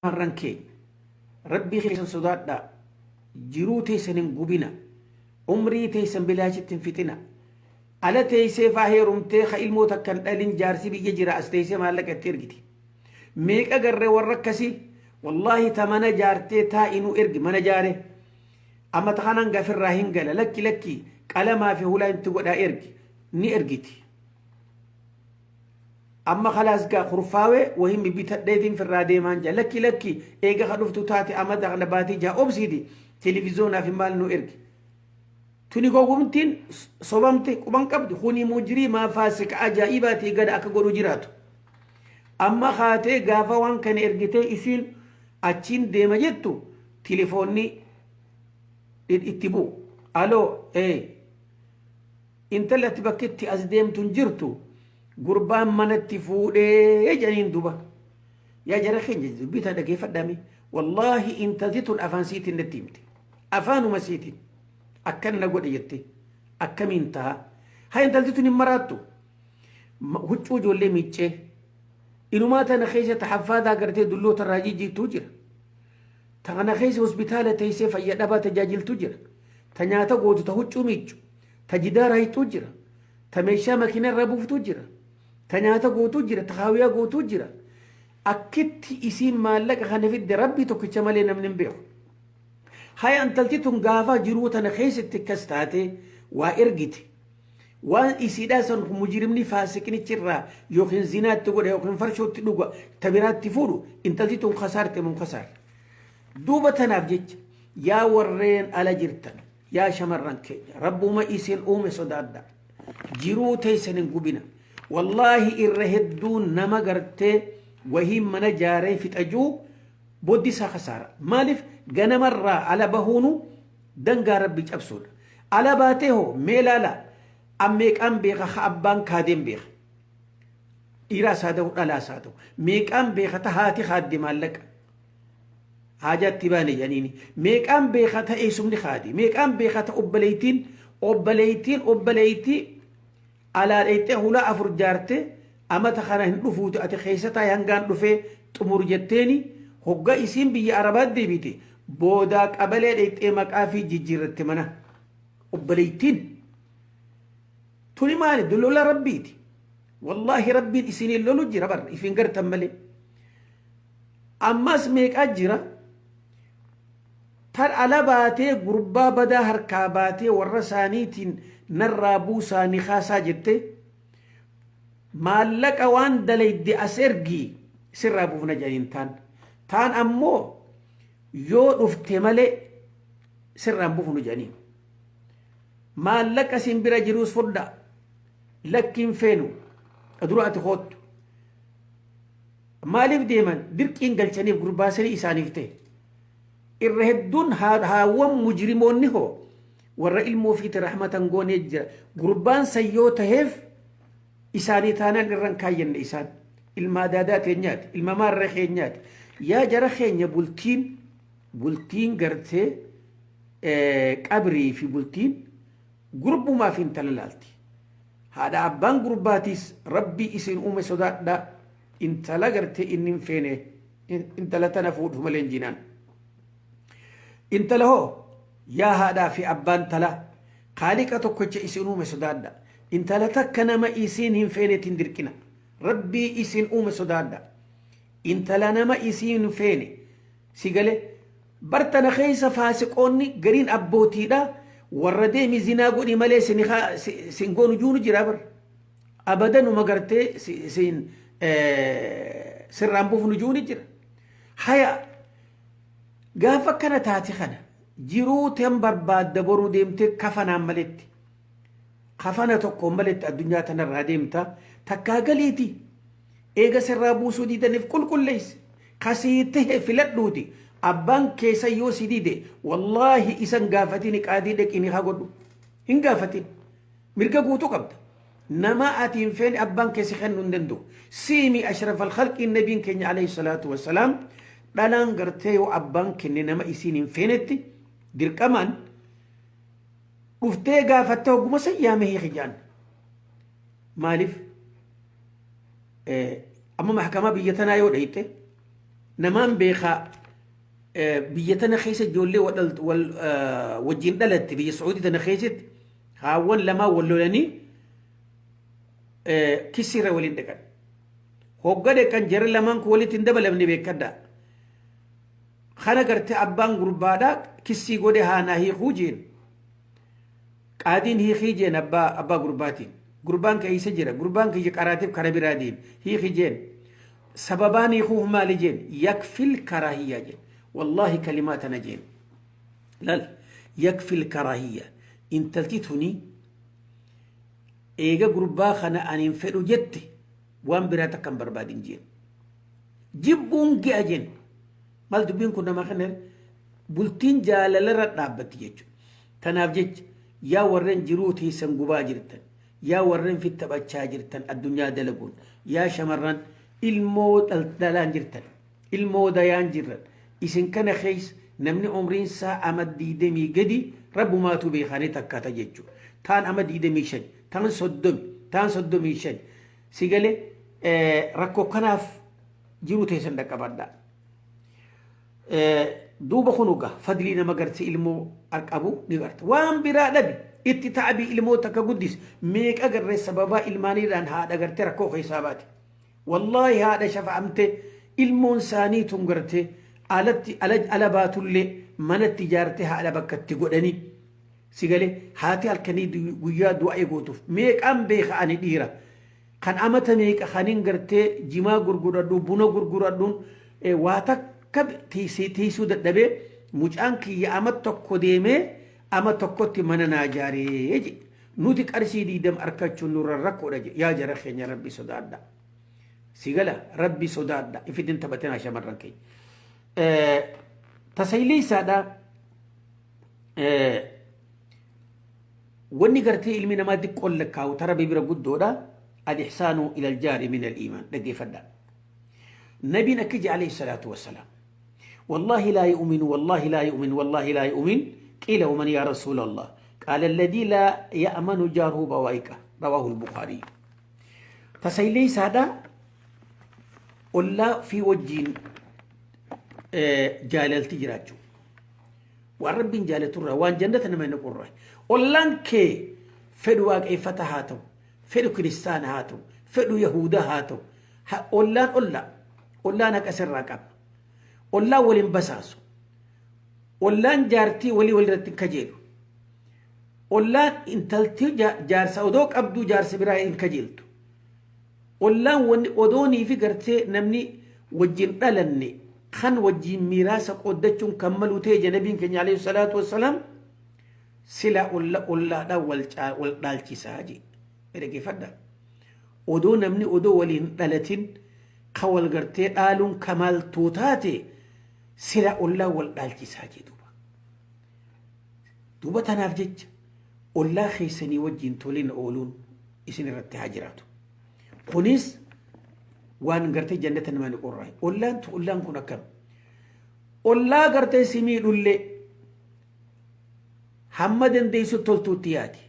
Shamarran keenya, Rabbii keessan sodaadhaa, jiruu teessan hin gubina, umrii teessan bilaashitti hin fixina. Ala teessee faa heerumtee ka ilmoo takka hin dhalin, jaarsi biyya jira, as teessee maallaqa itti ergiti. Meeqa garree warra akkasii, wallaahi, ta mana jaartee taa'inuu ergi mana jaare. Amma ta kanaan gafirraa hin gala, lakki lakki, qalamaa fi hulaa itti godhaa ergi, ni ergiti. Amma khalaas gaa kurfaawee wahin bibbitadheetiin firraa deemaan jaa, lakki lakki, eega ka dhuftu taate amata kana baatii jaa obsiiti televizoonaa fi maal nu ergi. Tuni gowwumtiin sobamte quban qabdu kuni mujrimaa faasika ajaa'ibaatii gada akka godhu jiraatu. Amma kaatee gaafa waan kana ergitee isiin achiin deema jettu, tilifoonni itti bu'u. Aloo, ee, intalli ati bakki itti as deemtu hin jirtu, gurbaan manatti fuudhee jedhaniin duba. Yaa jara keenya, dubbii tana dhageeffadhaami. Wallaahi, intalti tun afaan siitiin natti himte. Afaanuma siitiin. Akkan na godhe jette. Akkamiin ta'a? Haa, intalti tun hin maraattu. Huccuu ijoollee miiccee. Inumaa tana keessa tahaffaadaa gartee dulloota irraa jijjiirtuu jira. Tana keessa hospitaala teessee fayya dhabaa tajaajiltu jira. Ta nyaata gootu, ta huccuu miiccu, ta jidaara hiixuu jira. Ta meeshaa makiina irraa buuftuu jira. Ta nyaata gootuu jira. Ta haawiyaa gootuu jira. Akkitti isiin maallaqa kana fidde Rabbii tokkicha malee namni hin beeku. Haya, intalti tun gaafa jiruu tana keessatti akkas taate waa ergite. Waan isiidhaa san mujrimni faasiqnichi irraa yookiin zinaatti godha yookiin farshootti dhuga, ta biraatti fuudhu, intalti tun kasaarte mun kasaarte. Duuba tanaaf jecha, yaa warreen ala jirtan, yaa shamarran keenya, Rabbuma isin uume sodaadha. Jiruu teessan hin gubina. Wallaahi, irra hedduun nama gartee wahiin mana jaaree fixajuu boddi isaa kasaara. Maaliif? Ganamarraa ala bahuunu dangaa Rabbi cabsuudha. Ala baatee hoo mee laala, ammeeqaan beeka ha abbaan kaadeen beeka. Dhiiraas haa ta'u, dhalaas haa ta'u. Meeqaan beeka ta haati kaadde maallaqa. Haajaatti baane jedhaniini. Meeqaan beeka ta eessumni kaadi. Meeqaan beeka ta obboleettiin obboleettiin obboleettii alaa dheeyxee hulaa afur jaarte, amata kana hin dhufuuti, ati keessa taa'e hangaan dhufee xumur jetteeni, hogga isiin biyya Arabaa deebite boodaa qabalee dheeyxee maqaa fi jijjiirratte mana. Obboleettiin tuni maali? Lola Rabbiiti. Wallaahi, Rabbiin isiniin lolu jira bar, ifin gartan malee. Ammas meeqaa jira tan ala baatee gurbaa badaa harkaa baatee warra isaaniitiin narraa buusaa ni kaasaa jettee, maallaqa waan dalayde as ergii sirraa buufna jedhaniin, taan ammoo yoo dhufte malee sirraan buufnu jedhaniin. Maallaqa isin bira jiruus fudha, lakkiin feenu, dura ati koottu. Maaliif deeman? Dirqiin galchaniif, gurbaasanii isaaniif ta'e. Irra hedduun haawwan mujrimoonni hoo warra ilmoo ofiiti rahmatan goonee jira. Gurbaan san yoo taheef isaanii taanaan irran kaayyanne, isaan ilma adaadaa teenyaati, ilma maarree keenyaati. Yaa jara keenya, bultiin gartee qabrii fi bultiin gurbumaaf intala laalti. Haadha abbaan gurbaatiis Rabbii isin uume sodaadhaa, intala gartee inni hin feene intala tana fuudhu malee hin jinaan. Intala hoo, yaa haadhaa fi abbaan talaa, Kaaliqa tokkicha isin uume sodaadha. Intala takka nama isiin hin feenetiin dirqina. Rabbii isin uume sodaadha. Intala nama isiin hin feene si galee bartana keessa faasiqoonni gariin abbootiidha, warra deemi zinaa godhi malee sin goonu juunu jira bar. Abadanuma gartee sin sirraan buufnu juuni jira. Haya, gaafa kana taate kana jiruu tan barbaadda boruu deemtee kafanaan maletti. Kafana tokkoon maletti addunyaa tanarraa deemta, takkaa galiiti. Eega sirraa buusuu didaniif qulqulleessi. Kasii tahe filadhuuti. Abbaan keessa yoo si dide, wallaahi isan gaafatini, qaadii dhaqini haa godhu. Hin gaafatin. Mirga guutuu qabda. Nama ati hin feene abbaan keessa kennuu hin danda'u. Siimi ashraf al-khalqiin nabiin keenya alayhi salaatu wassalaam, dhalaan gartee yoo abbaan kenne nama isiin hin feenetti dirqamaan dhuftee gaafattee hogguma san yaame hiiki jaan. Maaliif? Amma mahkamaa biyya tanaa yoo dhayxe Namaan beekaa biyya tana keessa ijoollee wajjin dhalatte biyya Sacuudii tana keessatti haawwan lamaa wal lolanii kisiirra waliin dhaqan. Hogga dhaqan jarri lamaan kun walitti hin dabalamne beekadhaa. Kana gartee abbaan gurbaadhaa kissii godhe haanaa hiikuu jeen. Qaadiin hiikii jeen abbaa gurbaatiin. Gurbaan keessa jira. Gurbaan kiyya qaraatiif kara biraa deeme. Hiikii jeen. Sababaan hiikuuf maali jeen? Yakfil karaahiyyaa jeen. Wallaahi kalimaa tana jeen. Laal yakfil karaahiyyaa. Intalti tuni eega gurbaa kana ani hin fedhu jette waan biraa takka hin barbaadin jeen. Jibbuun gi'a jeen. Maal dubbiin kun nama kana bultiin jaalalarra dhaabbatti jechuudha. Tanaaf jecha yaa warreen jiruu teessan gubaa jirtan, yaa warreen fit taphachaa jirtan addunyaa dalaguun, yaa shamarran ilmoo dhalaan jirtan, ilmoo dayaan jirran, isin kana keessa namni umriin isaa ama 20 gadi rabbumaatu beekanii takkata jechuudha. Taan ama 25, taan 30, taan 35. Si galee rakkoo kanaaf jiruu teessan dhaqqabadhaa. Duuba kun egaa fadlii nama gartee ilmoo qabu ni garta. Waan biraa dhabi itti ta'abii ilmoo takka guddis meeqa garree sababaa ilmaaniidhaan haadha gartee rakkoo keessaa baate. Wallaahi haadha shafa'amte ilmoon isaanii tun gartee alatti ala baatullee manatti ijaarte haadha bakka itti godhanii. Si galee haati halkanii guyyaa du'a eegootuuf meeqaan beeka ani dhiira. Kan amata meeqa kanin gartee jimaa gurguradhu buna gurguradhuun waa takka tiisuu dadhabee mucaan kiyya ama tokko deemee ama tokkotti mana naa ijaaree jedhe. Nuti qarshii 20 argachuun nurra rakkoodha jedhe. Yaa jara keenya rabbi sodaadha. Si gala rabbi sodaadha. Ifittiin taphatinaa shamarran keenya. Tasayilii isaadha. Wanni gartee ilmi namaa xiqqoon lakkaa'u tara bira guddoodha. Al-ihsaanu ila al-jaari min al-iimaan. Dhaggeeffadha. Nabiin akka jedhe alayhi salaatu wassalaam. والله لا يؤمن والله لا يؤمن والله لا يؤمن. قيل ومن يا رسول الله؟ قال الذي لا يأمن جاره بوائقه. رواه البخاري. تسيلي سادا ولا في وجين جاللتي جراجو والرب جالت الرا وان جنة ما نقول ولان كي فدواك اي فتحاتو فدو كريستان هاتو فدو يهودا هاتو ولان ولا ولان كسر راقب ولا ولين بساسو ولان جارتي ولي ولي كجيلو ولان انتلتي جارسا ودوك أبدو جارس براي إن كجيلتو ولان ودوني في قرتي نمني وجين ألني خن وجين ميراسة قدتشون كملوا تيجي نبي كن عليه الصلاة والسلام سلا ولا ولا دا والدالتي ساجي إذا فدا ودو نمني ودو ولين ألتين قول قرتي آلون كمال توتاتي سلا ولا والدالتي ساجي دوبا دوبا تنافجج ولا خيسني وجين تولين أولون إسن رتي هاجراتو كونيس وان قرتي جنة ما نقول راي أولان تولان كنا كم ولا قرتي سمي اللي حمد ديسو تلتو تياتي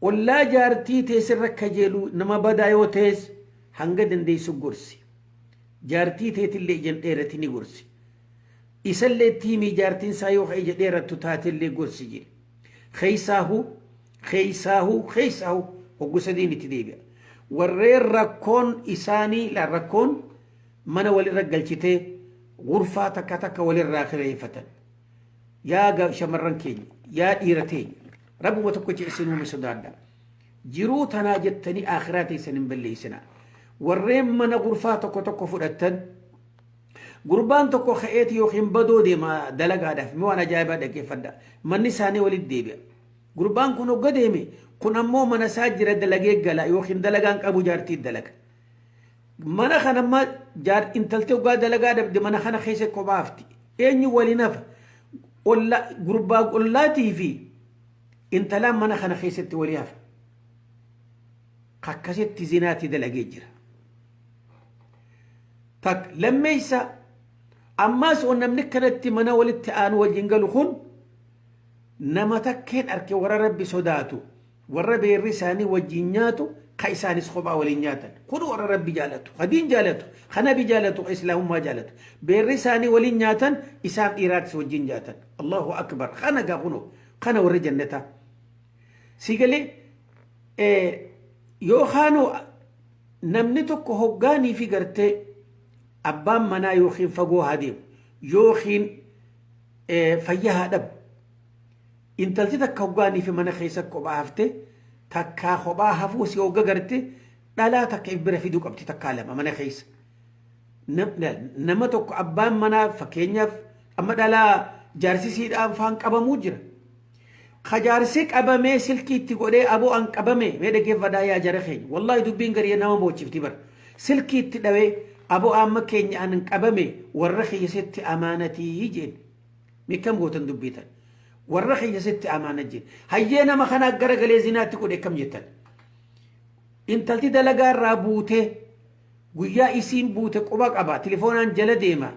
ولا جارتي تيسر ركجيلو نما بدا يوتيس هنگدن ديسو غرسي جارتي تيت اللي جن ديرتني غرسي إسلي تيمي جارتين سايو خيج ديرتو تات اللي غرسي جيل خيساهو خيساهو خيساهو وقسديني تديبيا والرير ركون إساني لا ركون من ولي رجلتي غرفة تكتك ولي الراخرة فتن يا شمرن كين يا إيرتين رب وتكوتي إسنو مسدادا جرو تناجتني آخراتي سنن بلي سنة والريم من غرفة تكتك فرتن قربان تكو خيتي يوخين بدو دي ما دلقا دف مو أنا جايبة دكي فدا من نساني ولد ديبيا قربان كنو قديمي كن أمو من ساجر دلقي قلا يوخين دلقان أبو جارتي دلق من خنا ما جار انتلتو قا دلقا دب دي من خنا خيسي كوبافتي إني ولي نف ولا قربان ولا تيفي انتلا من خنا خيسي تولياف قكست زيناتي دلقي جرا تك لما يسا أماس ونملك كانت منا ولدت آن والجنجل خون نما تكين أركي ورا ربي صداتو ورا بيرساني والجنياتو Ka isaanis kophaa waliin nyaatan. Kun warra Rabbi jaalatu, ka diin jaalatu, ka Nabi jaalatu, ka Islaamummaa jaalatu. Beerri isaanii waliin nyaatan, isaan dhiiraatis wajjin nyaatan. Allahu akbar. Kana gaa kunoo. Kana warri jannataa. Si galee yookaanuu namni tokko hoggaanii fi gartee abbaan manaa yookiin fagoo haa deemu yookiin fayyaa haa dhabu. Intalti takka hoggaanii fi mana keessa kophaa hafte, takkaa kophaa hafuu si hogga garte, dhalaa takka if bira fiduu qabdi, takkaa lama mana keessa. Nama tokko abbaan manaa, fakkeenyaaf, amma dhalaa jaarsisiidhaan faan qabamuu jira. Ka jaarsi qabamee silkii itti godhee, "Aboo, an qabame," mee dhaggeeffadhaa yaa jara keenya. Wallaahi dubbiin garii nama boochifti bara. Silkii itti dhawee, "Aboo, amma keenya an qabame, warra keessatti amaanatii," jeen. Mikkam gootan dubbiitan? Warra keessatti amaana jeen. Hayyee, nama kanaa garagalee zinaatti godhe, akkam jettan? Intalti dalagaa irraa buutee, guyyaa isiin buute quba qaba, telefoonaan jala deema.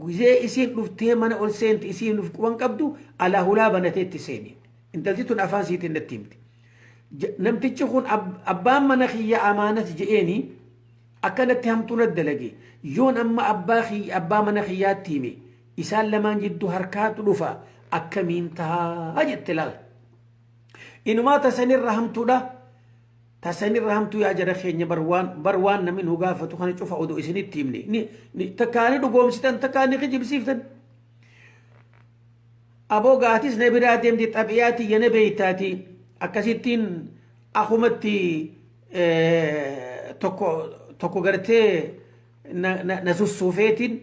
Gizee isiin dhuftee mana ol seenti, isiin uf quban qabdu, alaa hulaa banatee itti seeni. Intalti tun afaan siitiin natti himti. Namtichi kun abbaan mana kiyya amaanati je'eeni akkanatti hamtuu na dalage. Yoon amma abbaa kiyya, abbaa mana kiyyaatti hime, isaan lamaan jidduu harkaatu dhufa, akkamiin tahaa jette laal. Inumaa tasanirra hamtuudha. Tasanirra hamtuu yaa jara keenya, bar waan namni nu gaafatu kana cufa odoo isinitti himne. Ni takkaani dhugoomsitan, takkaani kijibsiiftan. Aboo, gaatis na biraa deemti, xabiyaati yana beeytaati, akkasittiin akumatti tokko tokko gartee na sussuufeetiin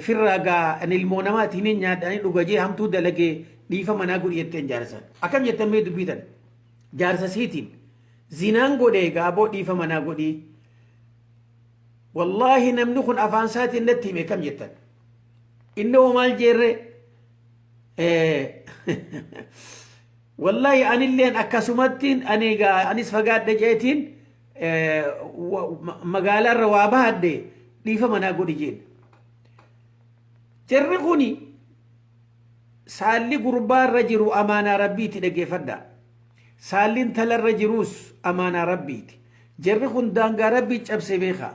firraa gaa ani ilmoo namaatiin hin nyaadhanii dhuga jee hamtuu dalagee, dhiifa manaa godhi jetteen jaarsan. Akkam jettan mee dubbitan? Jaarsa siitiin zinaan godhee gaa, aboo, dhiifa manaa godhii. Wallaahi namni kun afaan isaatiin natti hime, kam jettan? Inni hoo maal jeerree? Wallaahi anilleen akkasumattiin ani gaa anis fagaadhe jeetiin magaalaarra waa bahadhe, dhiifa manaa godhi jeen. Jarri kuni saalli gurbaarra jiru amaanaa Rabbiiti, dhaggeeffadha. Saalli intalarra jiruus amaanaa Rabbiiti. Jarri kun daangaa Rabbii cabse beekaa.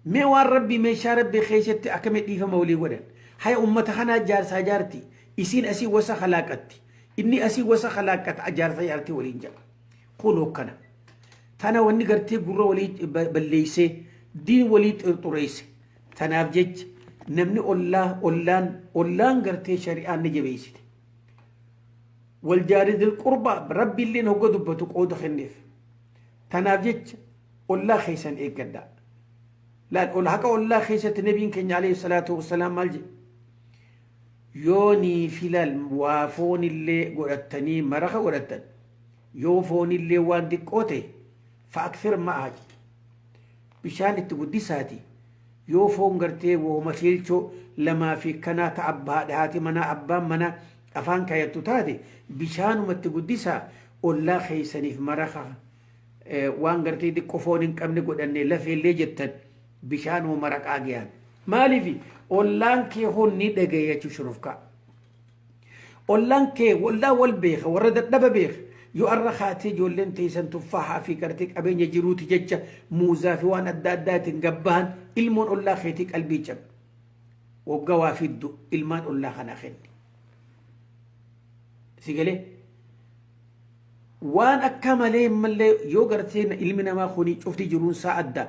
Mee waan Rabbii, meeshaa Rabbii keessatti akkamitti dhiifama walii godhan? Haya, ummata kanaa jaarsaa jaarti. Isiin asii wasa kalaaqatti. Inni asii wasa kalaaqata, jaarsa jaartii waliin jedha. Kun hokkana. Tana wanni gartee gurra walii balleeysee, diin walii xurxureesse. Tanaaf jecha namni ollaa ollaan gartee shari'aan ni jabeessite. والجار ذي القربى Rabbi illeen hogga dubbatu qooda kenneef. Tanaaf jecha ollaa keessan eeggadhaa. Laal, ol haqa ollaa keessatti nabiin keenya عليه الصلاة والسلام maal jedhe? Yoo nii filal waa foonillee godhattanii maraqa godhattan, yoo foonillee waan xiqqoo ta'e, فأكثر ماء, bishaan itti guddisaati. Yoo foon gartee wooma kiilchoo lamaa fi kanaa ta abbaa haati manaa, abbaan manaa afaan kaayattu taate, bishaanuma itti guddisaa, ollaa keessaniif maraqa waan gartee xiqqoo foon hin qabne godhanne, lafeellee jettan, bishaanuma maraqaa gahan. Maaliif? Ollaan kee kun ni dhagaya jechuu shurufkaa. Ollaan kee ollaa wal beeka, warra dadhaba beeka. Yoo arra kaatee ijoolleen teessan tuffaahaa fi gartee qabeenya jiruuti jecha muuzaa fi waan adda addaatiin gabbahan, ilmoon ollaa keetii qalbii cabu. Waggaa waa fiddu ilmaan ollaa kanaa kenni. Si galee? Waan akka malee mallee yoo gartee ilmi namaa kuni cufti jiruun isaa adda.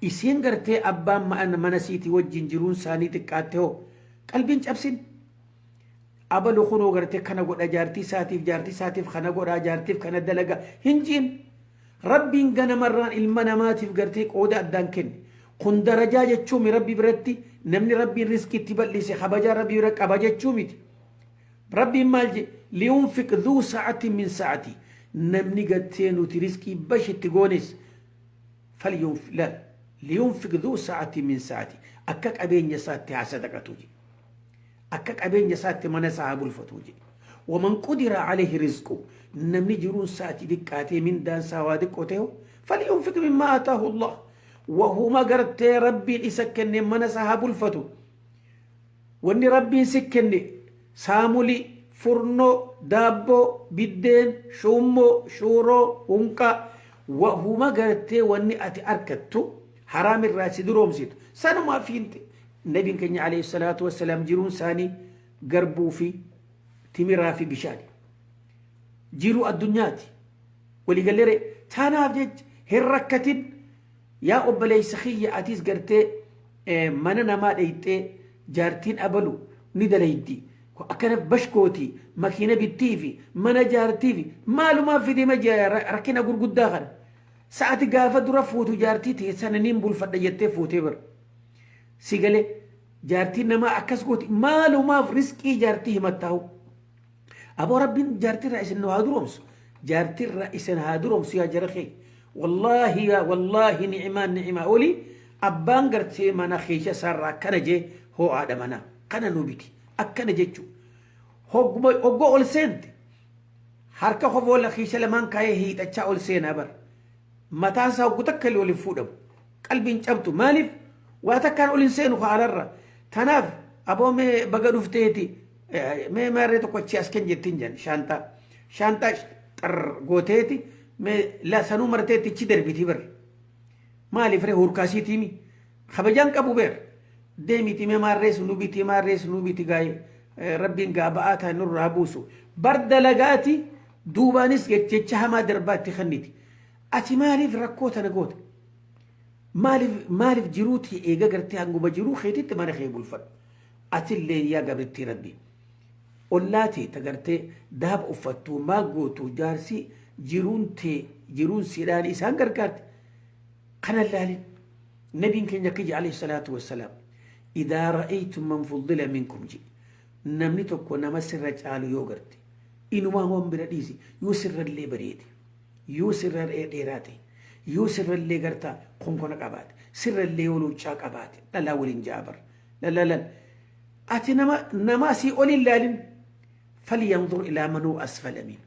Isiin gartee abbaan mana siitii wajjin jiruun isaanii xiqqaatte hoo, qalbiin cabsin. Abalu kunoo gartee kana godha jaartii isaatiif, jaartii isaatiif kana godha, jaartiif kana dalaga hin jiin. Rabbiin ganamarraan ilma namaatiif gartee qooda addaan kenne. Kun darajaa jechuumi Rabbi biratti, namni Rabbiin riskii itti bal'ise kabajaa Rabbi bira qaba jechuu miti. Rabbiin maal jedhe? لينفق ذو سعة من سعته. Namni gartee nuti riskii bashitti goones فلينفق، لينفق ذو سعة من سعته, akka qabeenya isaatti haa sadaqatu jedhe. Akka qabeenya isaatti mana isaa haa bulfatu jedhe. ومن قدر عليه رزقه, namni jiruun isaati xiqqaatee mindaan isaa waa xiqqoo ta'e, فلينفق مما آتاه الله, wahuma gartee Rabbiin isa kenne mana isaa haa bulfatu. Wanni Rabbiin si kenne saamulii, furnoo, daabboo, biddeen, shuummoo, shuuroo, hunqaa, Wahuma gartee wanni ati arkattu haraam irraa si duroomsitu sanumaaf hinte. Nabiin keenya alayhi salaatu wassalaam jiruun isaanii garbuu fi timiraa fi bishaani. Jiruu addunyaati. Waliigallee taanaaf jecha hin rakkatin yaa obboleessa kiyya. Atis gartee mana namaa dheyxee jaartiin abalu ni dalaydi, akkana bashkooti, makiina bittii fi mana jaartii fi maalumaaf fidee rakkina gurguddaa kana. Sa'ati gaafa dura fuutu jaartii ta'e sana niin bulfadha jettee fuutee bara si galee jaartiin namaa akkas gooti, maalumaaf riskii jaartii himattaahu? Aboo, rabbiin jaartiirraa isin nu haa duroomsu, jaartiirraa isin haa duroomsu. Yaa jara kee, wallaahi yaa wallaahi, ni'imaan ni'imaa olii. Abbaan gartee mana keessa isaarraa akkana jee ho'aadha, mana kana nu biti akkana jechuu. Hoggoo ol seente harka kofoola keessa lamaan kaayee hiixachaa ol seenaa bara. Mataan isaa hoggu takka illee ol hin fuudhamu, qalbiin cabtu. Maaliif? Waa takkaan ol hin seenu haalarra. Tanaaf aboo, mee baga dhufteeti, mee maarree tokko achi as kan jettiin jan shaantaa shaantaa xar gooteeti, mee la sanuu marteetti ichi darbiti bar. Maaliif ree? Hurkaasiitiimi kabajaan qabu beer. Deemiti, mee maarrees nu biti, maarrees nu biti. Gaa'e rabbiin gaa ba'aa ta'an nurraa buusu bar. Dalagaati duubaanis jecha hamaa darbaatti kenniti. Ati maaliif rakkoo tana goota? Maaliif, maaliif jiruuti? Eega gartee hanguma jiruu keetitti mana kee bulfadhu. Atillee yaa gabrittii rabbi, ollaa tee tagartee daaba uffattuu maal gootu, jaarsi jiruun tee jiruun siidhaan isaan gargaarte kana laalin. Nabiin keenya akka jedhe alayhi salaatu wassalaam, idaa ra'aytum man fuddila minkum ji, namni tokko nama sirra caalu yoo garte, inumaa waan bira dhiisi, yoo sirrallee bareede, yoo sirra dheeraa ta'e, yoo sirrallee gartaa konkona qabaate, sirrallee yoo luuccaa qabaate, dhalaa waliin ja'a bar lallalal, ati nama asii ol hin laalin. Falyanzur ilaa man huwa asfala min.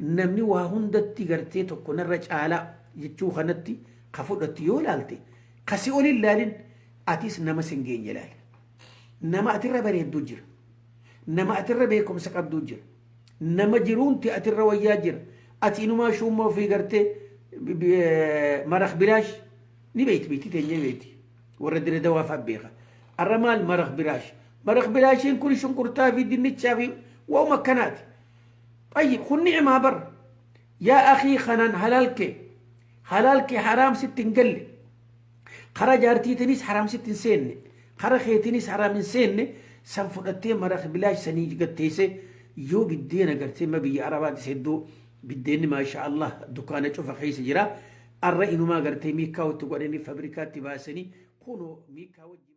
Namni waa hundatti gartee tokko narra caalaa jechuu kanatti ka fudhattu yoo laalte, kasii ol hin laalin. Atis nama sin geenye laali. Nama atirra bareedduu jira, nama atirra beekumsa qabduu jira, nama jiruunti atirra wayyaa jira. Ati inumaa shuumma ofii gartee maraq bilaash ni beeyti, beeyti teenya beeyti, warra dire dawaaf beeka. Arra maal maraq bilaash? Maraq bilaashiin kun shunkurtaa fi dinnichaa fi waa'uma akkanaati. طيب kun ni'imaa bar yaa akhii. Kanaan halal kee haraam sitti hin galle, kara jaartiitinis haraam sitti hin seenne, kara keetinis haraam hin seenne. San fudhattee maraq bilaash sanii gatteesse yoo biddeena gartee ma biyya arabaatis hedduu biddeenni maasha Allah dukkaana cufa keessa jira. Arra inumaa gartee miikaa itti godhanii fabrikaatti baasanii kunoo miikaa wajjin.